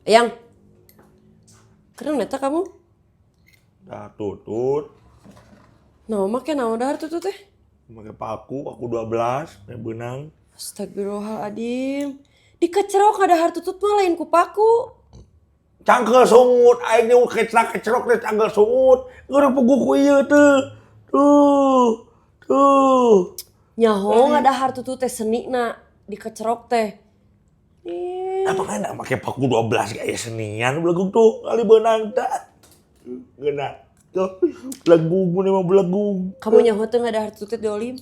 Yang keren eta kamu. Dah tutut. Nah, make naon dahar tutut teh? Make paku, paku 12, make beunang. Astagfirullahaladzim. Dikecerok ngadahar tutut mah, lain ku paku. Cangkel sungut, aing ge kecrak-kecerok teh cangkel sungut. Ngeureun puguh ku ieu teh. Tuh. Tuh. Nyaho ngadahar tutut teh senina dikecerok teh. Ih. Apa kan make paku 12 kayak senian belegug tuh kali beunang teh. Ngeunah. Tuh, belegug mun mah belegug. Kamu nyaho teh ngadahar tutut teh jolim?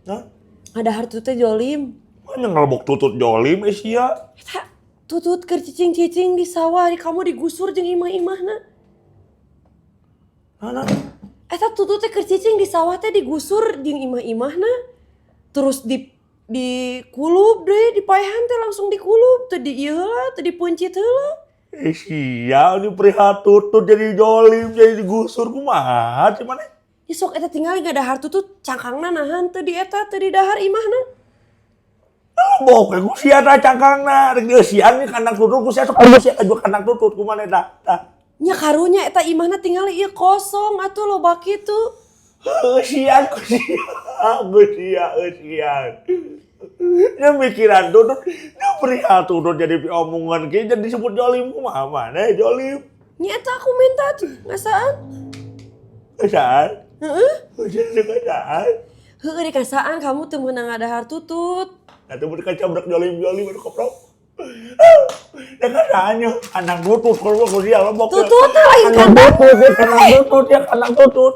Hah? Ngadahar tutut teh jolim. Mana ngelebok tutut jolim eh sia? Eta tutut keur cicing-cicing di sawah di kamu digusur jeung imah-imahna. Mana? Eta tutut teh keur cicing di sawah teh digusur jeung imah-imahna. Terus dikulub deh, dipaehan teh langsung dikulub, teu di ieu heula, teu dipeuncit heula. Eh sia, ini perihal tutut jadi jolim, jadi digusur kumaha sih maneh? Ya sok eta tinggal ngadahar tutut cangkangna nahan teu di eta, teu di dahar imahna. Lebok we ku sia tah cangkangna, rek dieusian nih kandang tutut ku sia, sok sia juga kandang tutut kumaha tah. Tah. Nya karunya eta imahna tinggal ieu kosong atuh loba kitu. Heuh sia ku sia, ku sia eusian. Nya mikiran tutut, nya perihal tutut jadi omongan kieu jadi disebut jolim, kumaha maneh jolim? Nya eta aku minta tuh ngasaan. Ngasaan? Heeh. Jadi ngasaan. Heeh, di ngasaan kamu teu meunang ngadahar tutut. Nah, tuh kacabrak jolim-jolim aduh koprok. Ya ngasaan kandang tutut kalau ku sia lebok. Tutut teh lain kandang kandang. Tutut, ya kandang tutut, ya kandang tutut.